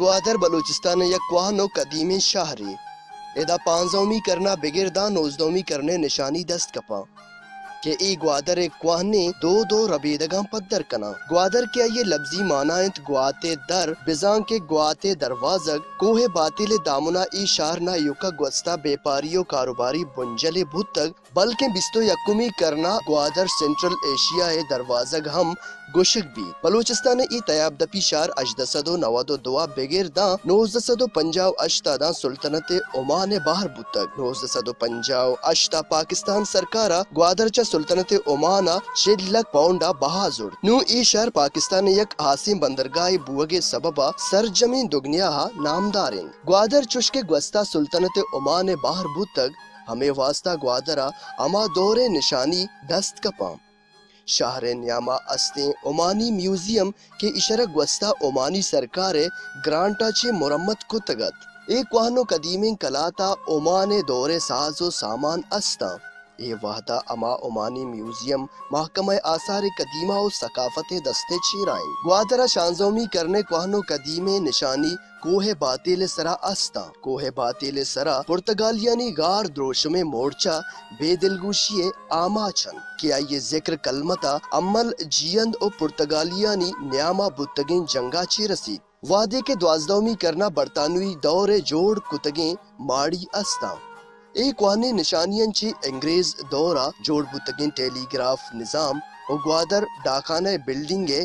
گوادر بلوچستان ءِ یک کوہن ءُ قدیمیں شہرے۔ ادا پانزدہمی کرن ءَ بگر داں نوزدہمی کرن ءِ نشانی دست کپاں کہ اے گوادر ءِ کوہنیں دود ءُ ربیدگاں پدر کناں۔ گوادر کہ آئی ءِ لبزی مانا انت گوات ءِ در، بزاں کہ گوات ءِ دروازگ، کوہ باتیل ءِ دامن ءَ اے شہر نہ ایوکا گوستا بیپاری ءُ کاروباری بنجلے بوتگ، بلکیں بیست ءُ یکمی کرن ءَ گوادر سنٹرل ایشیا ءِ دروازگ ہم گوشگ بیت۔ بلوچستان ءِ اے تیاب دپی شہر ہژدہ سد ءُ نود ءُ دو ءَ بگر داں نوزدہ سد ءُ پنجاہ ءُ ہشت ءَ داں سلطنت عمان ءِ بہر بوتگ۔ نوزدہ سد ءُ پنجاہ ءُ ہشت ءَ پاکستان سرکار ءَ گوادر چہ سلطنت عمان ءَ چل لکھ پاؤنڈ ءَ بہا زرت۔ نوں اے شہر پاکستان ءِ یک ہاسیں بندرگاہے بوگ ءِ سبب ءَ سرجمیں دگنیا ءَ نامدار انت۔ گوادر چوش کہ گوستا سلطنت عمان ءِ بہر بوتگ، ہمے واستا گوادر ءَ ہما دور ءِ نشانی دست کپاں۔ شہر ءِ نیام ءَ استیں عمانی میوزیم کہ ایشرا گوستا عمانی سرکار ءِ گرانٹ ءَ چہ مرمت کتگ ات۔ اے کوہن ءُ قدیمیں کلات ءَ عمان ءِ دور ءِ ساز ءُ سامان استاں۔ اے وہد ءَ ہما عمانی میوزیم محکمہ آثار قدیمہ ءُ ثقافت ءِ دست ءِ چیرا انت۔ گوادر ءَ شانزدہمی کرن ءِ کوہن ءُ قدیمیں نشانی کوہ باتیل ءِ سرا استاں۔ کوہ باتیل ءِ سرا پرتگالیانی گار دروشمیں مورچہ بے دلگوشی ءِ آماچ انت کہ آئی ءِ ذکر کلمت ءَ امل جیئند ءُ پرتگالیانی نیام ءَ بوتگیں جنگ ءَ چہ رسیت۔ وہدے کہ دوازدہمی کرن ءَ برطانوی دور ءِ جوڑ کتگیں ماڑی استاں۔ اے کوہنیں نشانیاں چہ انگریز دور ءَ جوڑ بوتگیں ٹیلی گراف نظام ءُ گوادر ڈاکخانہ ءِ بلڈنگ ءِ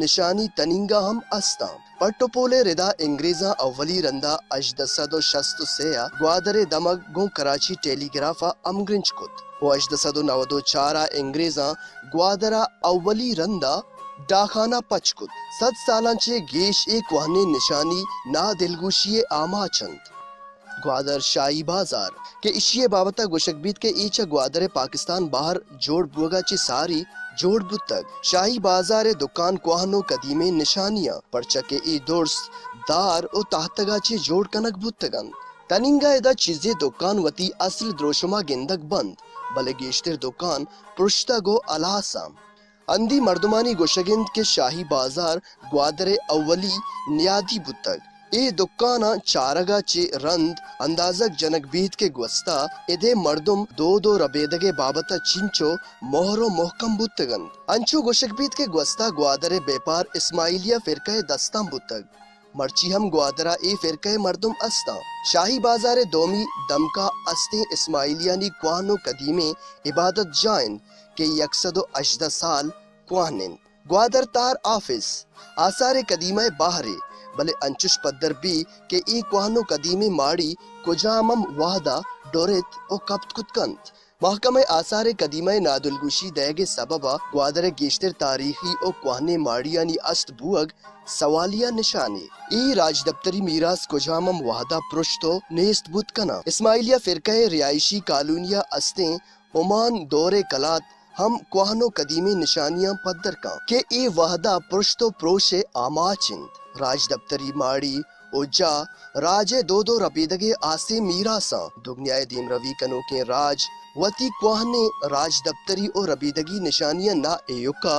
نشانی تنینگا ہم استاں۔ پٹ ءُ پول ءِ ردا انگریزاں اولی رندا ہژدہ سد ءُ شست ءُ سے ءَ گوادر ءِ دمگ گوں کراچی ٹیلی گراف ءَ ہمگرنچ کت ءُ ہژدہ سد ءُ نود ءُ چار ءَ انگریزاں گوادر ءَ اولی رندا ڈاکخانہ پچ کت۔ صد سالاں چہ گیش اے کوہنیں نشانی نادلگوشی ءِ آماچ انت۔ گوادر شاہی بازار کہ ایشی ءِ بابت ءَ گوشگ بیت کہ اے چہ گوادر ءِ پاکستان بہر جوڑ بوگ ءَ چہ ساری جوڑ بوتگ۔ شاہی بازار ءِ دکان کوہن ءُ قدیمیں نشانی آں، پرچا کہ اے درست دار ءُ تہتگ ءَ چہ جوڑ کنگ بوتگ انت۔ تنینگا ادا چیزے دکان وتی اصل دروشم ءَ گندگ بنت، بلے گیشتر دکان پرشتگ ءُ ہلاس آں۔ ہندی مردمانی گوشگ انت کہ شاہی بازار گوادر ءِ اولی نیادی بوتگ۔ اے دکاناں چارگ ءَ چہ رند اندازگ جنگ بیت کہ گوستا اد ءِ مردم دود ءُ ربیدگ ءِ بابت ءَ چنچو مہر ءُ مہکم بوتگ انت۔ انچو گوشگ بیت کہ گوستا گوادر ءِ بیپار اسماعیلیہ فرقہ ءِ دستاں بوتگ۔ مرچی ہم گوادر ءَ اے فرقہ ءِ مردم استاں۔ شاہی بازار ءِ دومی دمک ءَ استیں اسماعیلیانی کوہن ءُ قدیمیں عبادت جاہ انت کہ یک سد ءُ ہژدہ سال کوہن انت۔ گوادر تار آفس آثار قدیمہ ءِ بہرے، بلے انچش پدر بی کہ اے کوہن ءُ قدیمیں ماڑی کجام ہم وہد ءَ ڈرت ءُ کپت کت کنت۔ محکمہ آثار قدیمہ ءِ نادلگوشی دئیگ ءِ سبب ءَ گوادر ءِ گیشتر تاریخی ءُ کوہنیں ماڑیانی است بوگ سوالیہ نشانے۔ اے راجدپتری میراث کجام ہم وہد ءَ پرشت ءُ نیست بوت کناں۔ اسماعیلیہ فرقہ ءِ رہائشی کالونی ءَ استیں عمان دور ءِ کلات ہم کوہن ءُ قدیمیں نشانیاں پدر کن کہ اے وہد ءَ پرشت ءُ پروش ءِ آماچ انت۔ راجدپتری ماڑی ءُ جاہ راج ءِ دود ءُ ربیدگ ءِ ہاسیں میراثاں۔ دگنیا ءِ دیمروی کنوکیں راج وتی کوہنیں راجدپتری ءُ ربیدگی نشانیاں نہ ایوکا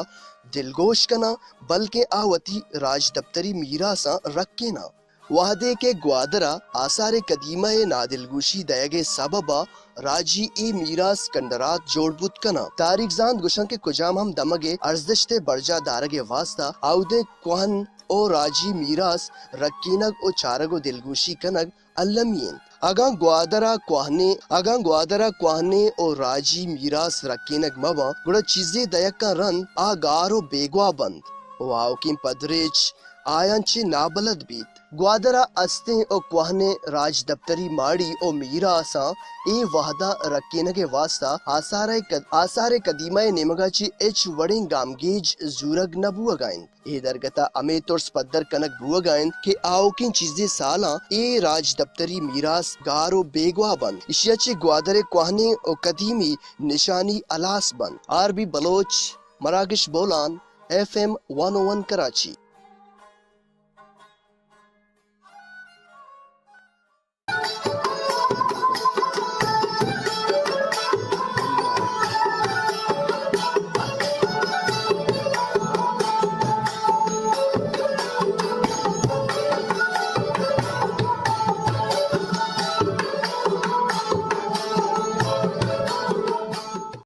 دلگوش کناں، بلکیں آ وتی راجدپتری میراثاں رکیناں۔ وہدے کہ گوادر ءَ آثار قدیمہ ءِ نادلگوشی دئیگ ءِ سبب ءَ راجی اے میراث کنڈرات جوڑ بوت کناں۔ تاریخ زانت گوشاں کہ کجام ہم دمگ ءِ ارزشت ءِ برجاہ دارگ ءِ واستا اودیں کوہن ءُ راجی میراث رکینگ ءُ چارگ ءُ دلگوشی کنگ المی انت۔ اگاں گوادر ءَ کوہنیں، اگاں گوادر ءَ کوہنیں ءُ راجی میراث رکینگ مہ باں، گڑا چیزے دئیکاں رند آ گار ءُ بیگواہ بنت ءُ آؤکیں پدریچ آیاں چہ نابلد بیت۔ گوادر ءَ استیں ءُ کوہنیں راجدپتری ماڑی ءُ میراثاں اے وہد ءَ رکینگ ءِ واستا آثار ءِ قد-، آثار قدیمہ ءِ نیمگ ءَ چہ ہچ وڑیں گامگیج زورگ نہ بوگ ءَ انت۔ اے درگت ءَ ہمے ترس پدر کنگ بوگ ءَ انت کہ آؤکیں چیزے سالاں اے راجدپتری میراث گار ءُ بیگواہ بنت۔ ایشی ءَ چہ گوادر ءِ کوہنیں ءُ قدیمی نشانی ہلاس بنت۔ آر بی بلوچ، مراگش بولان، ایف ایم ون او ون کراچی۔